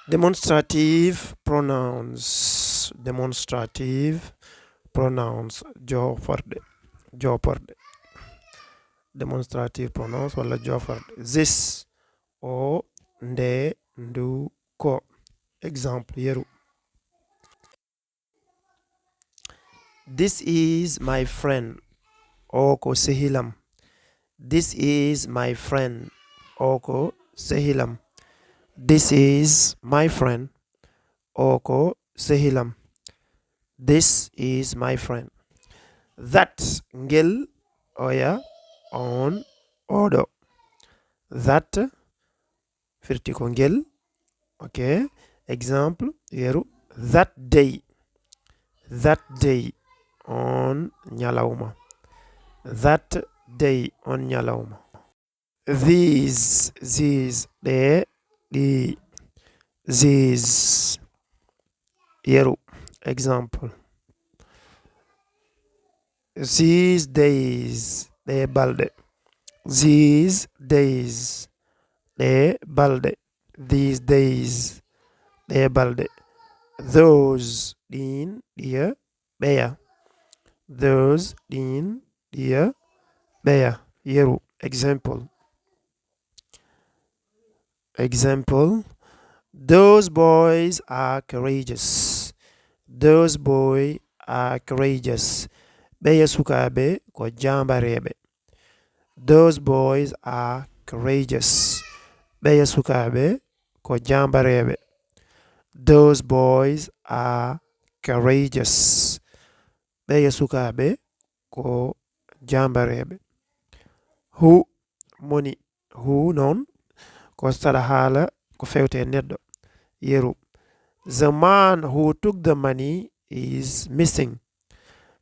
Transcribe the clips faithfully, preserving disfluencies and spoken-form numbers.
Demonstrative pronouns. Demonstrative pronouns. Jooporɗe. Jooporɗe. Demonstrative pronouns walla jooporɗe. This, o, nde, ndu, ko. Exemple, yeru. This is my friend. O ko sehilam. This is my friend. O ko sehilam. This is my friend. O ko sehilam. This is my friend. That, ngel, oya, on, oɗo. That firti ko ngel. Ok. Exemple, yeru. That day. That day. On ñalawma. That day. On ñalawma. These, these, ɗe, ɗi. These. Yeru. Exemple. These days. Ɗe balɗe. These days. Ɗe balɗe. These days. Ɗe balɗe. Those. Ɗin, ɗiya, ɓeya. Those. Ɗin, ɗiya, ɓeya. Yeru. Exemple. Exemple. Those boys are courageous. Those boys are courageous. Ɓeya sukaaɓe ko jaambareeɓe. Those boys are courageous. Ɓeya sukaaɓe ko jaambareeɓe. Those boys are courageous. Ɓeya sukaaɓe ko jaambareeɓe. Who, moni. Who noon ko saɗa haala ko fewte e neɗɗo. Yeru. The man who took the money is missing.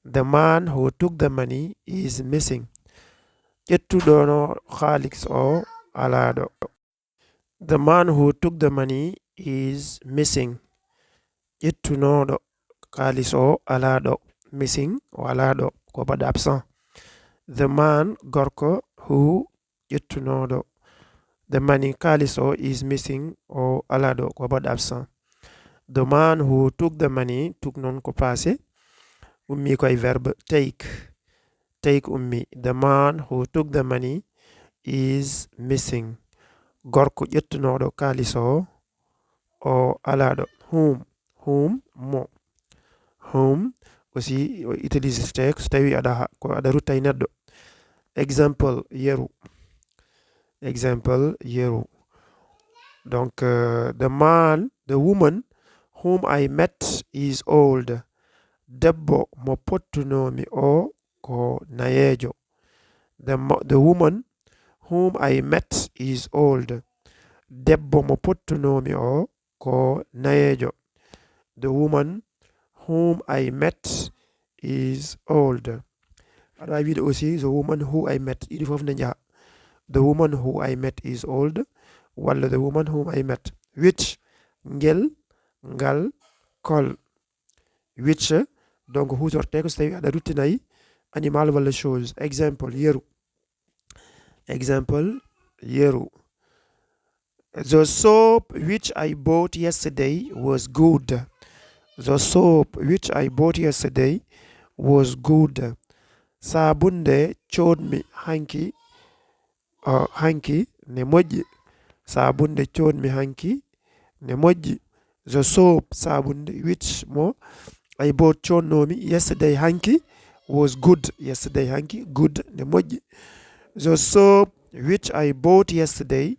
The man who took the money is missing. Ƴettuɗono kaalis o alaa ɗo. The man who took the money is missing. Ƴettunooɗo kaalis o alaa ɗo. Missing, o alaa ɗo, ko baɗɗo absent. The man, gorko, who, ƴettunooɗo, the money, kaalis o, is missing, o alaa ɗo, ko baɗɗo absent. The man who took the money, took noon ko passé, ummii ko e verbe take. Take ummii. The man who took the money is missing. Gorko ƴettunooɗo kaalis o, o alaa ɗo. Whom, whom, mo. Whom aussi o utilisirte ko so tawi aɗa ha-, ko aɗa rutta e neɗɗo. Exemple, yeru. Exemple, yeru. Donc, euh, the man, the woman whom I met is old. Debbo mo pottunoomi o ko nayeejo. The mo-, the woman whom I met is old. Debbo mo pottunoomi o ko nayeejo. The woman whom I met is old. Aɗa waawi wiide aussi, the woman who I met. Ɗiɗi fof ne njaha. The woman who I met is old, walla the woman whom I met. Which, ngel, ngal, kol. Which, donc, huutorte ko so tawi aɗa ruttinay animal walla chose. Exemple, yeru. Exemple, yeru. The soap which I bought yesterday was good. The soap which I bought yesterday was good. Saabunde coodmi hanki, uh, hanki ne moƴƴi. Saabunde coodmi hanki ne moƴƴi. The soap, saabunde, which, mo, I bought, coodnoomi, yesterday, hanki, was good. Yesterday, hanki, good, ne moƴƴi. The soap which I bought yesterday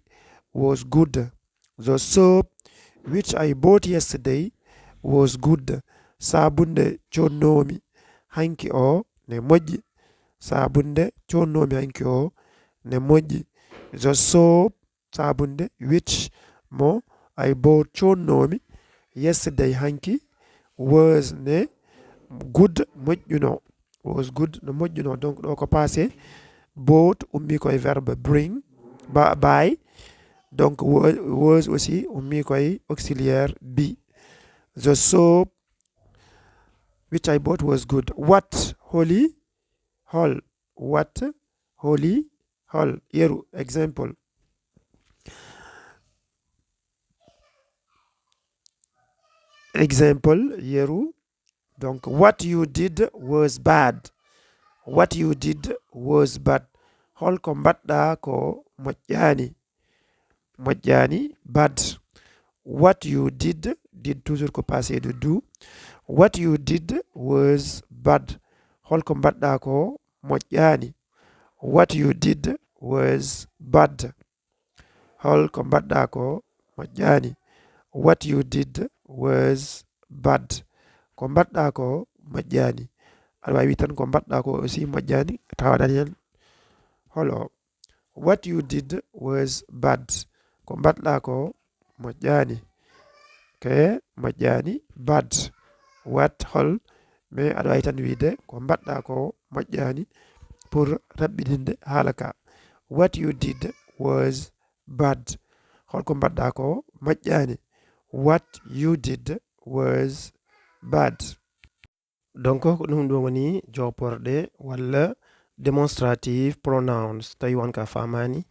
was good. The soap which I bought yesterday was good. Saabunde coodnoomi hanki o ne moƴƴi. Saabunde coodnoomi hanki o ne moƴƴi. The soap, saabunde, which, mo, I bought, coodnoomi, yesterday, hanki, was, ne, good, moƴƴuno. Was good, no moƴƴuno. Donc, ɗo ko passé. Bought ummii ko e verbe bring, ba-, buy. Donc, wa-, was aussi ummii ko e auxiliaire be. The soap which I bought was good. What, holi, hol. What, holi, hol. Yeru, exemple. Example, yeru. Donc, what you did was bad. What you did was bad. Holko mbaɗɗa ko moƴƴaani. Moƴƴaani, bad. What you did, did toujours ko passé de do. What you did was bad. Holko mbaɗɗa ko moƴƴaani. What you did was bad. Holko mbaɗɗa ko moƴƴaani. What you did was bad. Ko mbaɗɗa ko moƴƴaani. Aɗa waawi tan ko mbaɗɗa ko aussi moƴƴaani, tawa waɗani heen holo. What you did was bad. Ko mbaɗɗa ko moƴƴaani. Ke moƴƴaani, bad. What, hol, mais aɗa waawi tan wiide ko mbaɗɗa ko moƴƴaani pour raɓɓiɗinde haala ka. What you did was bad. Holko mbaɗɗa ko moƴƴaani. What you did was bad. Donc, ko ɗum ɗo woni jooporɗe walla demonstrative pronouns. Tawi won ka faamaani,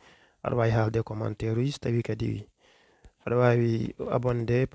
aɗa waawi haalde commentaire uji, so tawi kadi aɗa waawi abonde.